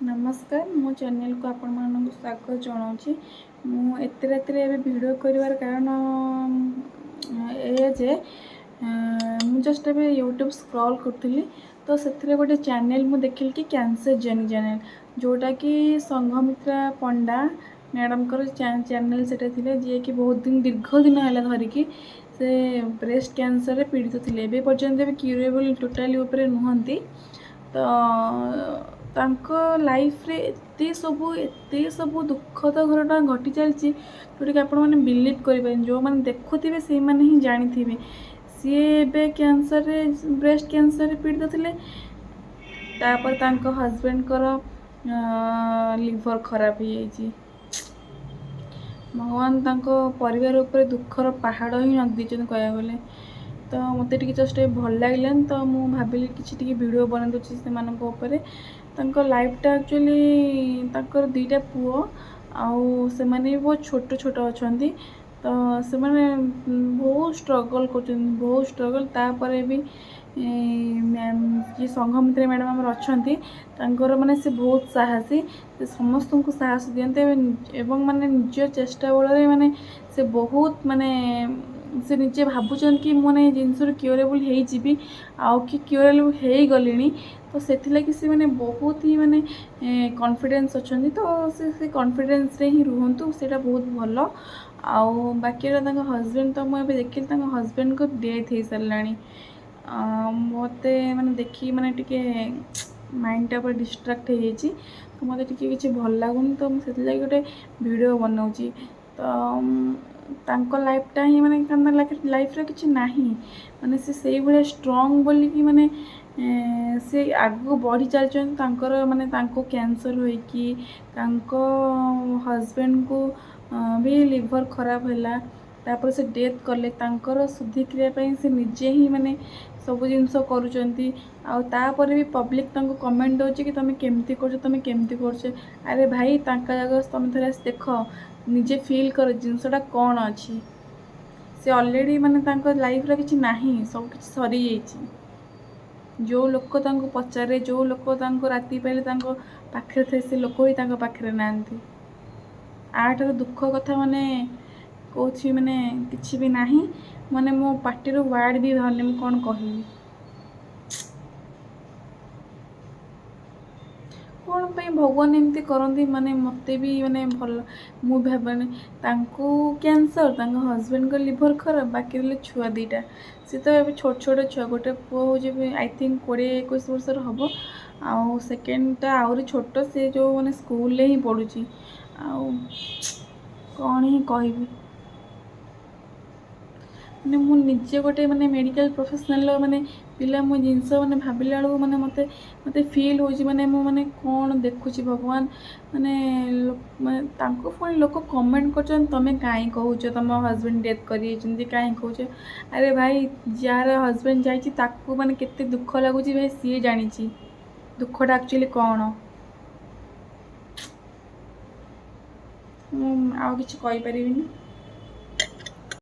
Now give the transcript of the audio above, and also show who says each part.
Speaker 1: ନମସ୍କାର, ମୋ ଚ୍ୟାନେଲକୁ ଆପଣମାନଙ୍କୁ ସ୍ୱାଗତ ଜଣାଉଛି। ମୁଁ ଏତେ ରାତିରେ ଏବେ ଭିଡ଼ିଓ କରିବାର କାରଣ ଏଇଆ ଯେ ମୁଁ ଜଷ୍ଟ ଏବେ ୟୁଟ୍ୟୁବ୍ ସ୍କ୍ରଲ୍ କରୁଥିଲି, ତ ସେଥିରେ ଗୋଟେ ଚ୍ୟାନେଲ୍ ମୁଁ ଦେଖିଲି କି କ୍ୟାନ୍ସର ଜର୍ନି ଚ୍ୟାନେଲ୍, ଯେଉଁଟାକି ସଂଘମିତ୍ରା ପଣ୍ଡା ମ୍ୟାଡ଼ାମଙ୍କର ଚ୍ୟାନେଲ୍ ସେଇଟା ଥିଲେ, ଯିଏକି ବହୁତ ଦିନ, ଦୀର୍ଘ ଦିନ ହେଲା ଧରିକି ସେ ବ୍ରେଷ୍ଟ କ୍ୟାନ୍ସରରେ ପୀଡ଼ିତ ଥିଲେ। ଏବେ ପର୍ଯ୍ୟନ୍ତ ବି କ୍ୟୁରେବଲ୍ ଟୋଟାଲି ଉପରେ ନୁହନ୍ତି। ତ ତାଙ୍କ ଲାଇଫ୍ରେ ଏତେ ସବୁ ଦୁଃଖଦ ଘଟଣା ଘଟି ଚାଲିଛି, ଯେଉଁଟାକି ଆପଣମାନେ ବିଲିଭ୍ କରିପାରିବେନି। ଯେଉଁମାନେ ଦେଖୁଥିବେ, ସେଇମାନେ ହିଁ ଜାଣିଥିବେ। ସିଏ ଏବେ କ୍ୟାନ୍ସରରେ, ବ୍ରେଷ୍ଟ କ୍ୟାନ୍ସରରେ ପୀଡ଼ିତ ଥିଲେ। ତାପରେ ତାଙ୍କ ହଜବେଣ୍ଡଙ୍କର ଲିଭର୍ ଖରାପ ହେଇଯାଇଛି। ଭଗବାନ ତାଙ୍କ ପରିବାର ଉପରେ ଦୁଃଖର ପାହାଡ଼ ହିଁ ନଦି ଦେଇଛନ୍ତି କହିବାକୁ ଗଲେ। ତ ମୋତେ ଟିକେ ଜଷ୍ଟ ଟିକେ ଭଲ ଲାଗିଲାନି, ତ ମୁଁ ଭାବିଲି କିଛି ଟିକେ ଭିଡ଼ିଓ ବନେଇ ଦେଉଛି ସେମାନଙ୍କ ଉପରେ, ତାଙ୍କ ଲାଇଫ୍ଟା। ଆକ୍ଚୁଆଲି ତାଙ୍କର ଦୁଇଟା ପୁଅ ଆଉ ସେମାନେ ବି ବହୁତ ଛୋଟ ଛୋଟ ଅଛନ୍ତି। ତ ସେମାନେ ବହୁତ ଷ୍ଟ୍ରଗଲ୍ କରୁଛନ୍ତି, ବହୁତ ଷ୍ଟ୍ରଗଲ୍। ତାପରେ ବି ମ୍ୟାମ୍, ଯିଏ ସଂଘମିତ୍ରା ମ୍ୟାଡ଼ାମ୍ ଆମର ଅଛନ୍ତି, ତାଙ୍କର ମାନେ ସେ ବହୁତ ସାହସୀ। ସେ ସମସ୍ତଙ୍କୁ ସାହସ ଦିଅନ୍ତି ଏବଂ ମାନେ ନିଜ ଚେଷ୍ଟା ବଳରେ ମାନେ ସେ ବହୁତ ମାନେ ସେ ନିଜେ ଭାବୁଛନ୍ତି କି ମୁଁ ମାନେ ଏ ଜିନିଷରୁ କ୍ୟୁରେବୁଲ୍ ହେଇଯିବି ଆଉ କି କ୍ୟୁରେବୁଲ୍ ହେଇଗଲିଣି। ତ ସେଥିଲାଗି ସେ ମାନେ ବହୁତ ହିଁ ମାନେ କନଫିଡେନ୍ସ ଅଛନ୍ତି। ତ ସେ କନଫିଡେନ୍ସରେ ହିଁ ରୁହନ୍ତୁ, ସେଇଟା ବହୁତ ଭଲ। ଆଉ ବାକି ହେଲା ତାଙ୍କ ହଜବେଣ୍ଡ, ତ ମୁଁ ଏବେ ଦେଖିଲି ତାଙ୍କ ହଜବେଣ୍ଡଙ୍କ ଡେଥ୍ ହେଇସାରିଲାଣି। ମୋତେ ମାନେ ଦେଖିକି ମାନେ ଟିକେ ମାଇଣ୍ଡଟା ପୁରା ଡିଷ୍ଟ୍ରାକ୍ଟ ହେଇଯାଇଛି। ତ ମୋତେ ଟିକେ କିଛି ଭଲ ଲାଗୁନି, ତ ମୁଁ ସେଥିଲାଗି ଗୋଟେ ଭିଡ଼ିଓ ବନାଉଛି। ତ ତାଙ୍କ ଲାଇଫ୍ଟା ହିଁ ମାନେ ତାଙ୍କ ଲାଇଫ୍ରେ କିଛି ନାହିଁ, ମାନେ ସେ ସେଇଭଳିଆ ଷ୍ଟ୍ରଙ୍ଗ ବୋଲିକି ମାନେ ସେ ଆଗକୁ ବଢ଼ି ଚାଲିଛନ୍ତି। ତାଙ୍କର ମାନେ ତାଙ୍କୁ କ୍ୟାନ୍ସର ହୋଇକି, ତାଙ୍କ ହଜବେଣ୍ଡଙ୍କୁ ବି ଲିଭର୍ ଖରାପ ହେଲା, ତାପରେ ସେ ଡେଥ୍ କଲେ। ତାଙ୍କର ଶୁଦ୍ଧିକ୍ରିୟା ପାଇଁ ସେ ନିଜେ ହିଁ ମାନେ ସବୁ ଜିନିଷ କରୁଛନ୍ତି। ଆଉ ତାପରେ ବି ପବ୍ଲିକ୍ ତାଙ୍କୁ କମେଣ୍ଟ ଦେଉଛି କି ତୁମେ କେମିତି କରୁଛ, ତୁମେ କେମିତି କରୁଛ। ଆରେ ଭାଇ, ତାଙ୍କ ଜାଗାରେ ତୁମେ ଥରେ ଆସି ଦେଖ, ନିଜେ ଫିଲ୍ କର ଜିନିଷଟା କ'ଣ ଅଛି। ସେ ଅଲରେଡ଼ି ମାନେ ତାଙ୍କ ଲାଇଫ୍ରେ କିଛି ନାହିଁ, ସବୁ କିଛି ସରିଯାଇଛି। ଯେଉଁ ଲୋକ ତାଙ୍କୁ ପଚାରେ, ଯେଉଁ ଲୋକ ତାଙ୍କୁ ରାତି ପାଇଲେ ତାଙ୍କ ପାଖରେ ଥାଏ, ସେ ଲୋକ ହିଁ ତାଙ୍କ ପାଖରେ ନାହାନ୍ତି। ୟାଠାରୁ ଦୁଃଖ କଥା ମାନେ କହୁଛି ମାନେ କିଛି ବି ନାହିଁ। ମାନେ ମୋ ପାଟିରୁ ୱାର୍ଡ଼ ବି ବାହାରୁନି, ମୁଁ କ'ଣ କହିବି? କ'ଣ ପାଇଁ ଭଗବାନ ଏମିତି କରନ୍ତି? ମାନେ ମୋତେ ବି ମାନେ ଭଲ ମୁଁ ଭାବେନି। ତାଙ୍କୁ କ୍ୟାନ୍ସର, ତାଙ୍କ ହଜବେଣ୍ଡଙ୍କ ଲିଭର୍ ଖରାପ, ବାକି ରହିଲେ ଛୁଆ ଦୁଇଟା। ସେ ତ ଏବେ ଛୋଟ ଛୋଟ ଛୁଆ। ଗୋଟେ ପୁଅ ହେଉଛି I think 20-21 ବର୍ଷର ହେବ, ଆଉ ସେକେଣ୍ଡଟା ଆହୁରି ଛୋଟ, ସେ ଯେଉଁ ମାନେ ସ୍କୁଲରେ ହିଁ ପଢ଼ୁଛି। ଆଉ କ'ଣ ହିଁ କହିବି? ମାନେ ମୁଁ ନିଜେ ଗୋଟେ ମାନେ ମେଡ଼ିକାଲ ପ୍ରଫେସନାଲର ମାନେ ପିଲା। ମୁଁ ଜିନିଷ ମାନେ ଭାବିଲା ବେଳକୁ ମାନେ ମୋତେ ଫିଲ୍ ହେଉଛି, ମାନେ ମୁଁ ମାନେ କ'ଣ ଦେଖୁଛି ଭଗବାନ? ମାନେ ମାନେ ତାଙ୍କୁ ପୁଣି ଲୋକ କମେଣ୍ଟ କରୁଛନ୍ତି, ତୁମେ କାହିଁ କହୁଛ, ତୁମ ହଜବେଣ୍ଡ ଡେଥ୍ କରିଯାଇଛନ୍ତି, କାହିଁ କହୁଛ? ଆରେ ଭାଇ, ଯାହାର ହଜବେଣ୍ଡ ଯାଇଛି ତାକୁ ମାନେ କେତେ ଦୁଃଖ ଲାଗୁଛି ଭାଇ, ସିଏ ଜାଣିଛି ଦୁଃଖଟା ଆକ୍ଚୁଆଲି କ'ଣ। ମୁଁ ଆଉ କିଛି କହିପାରିବିନି।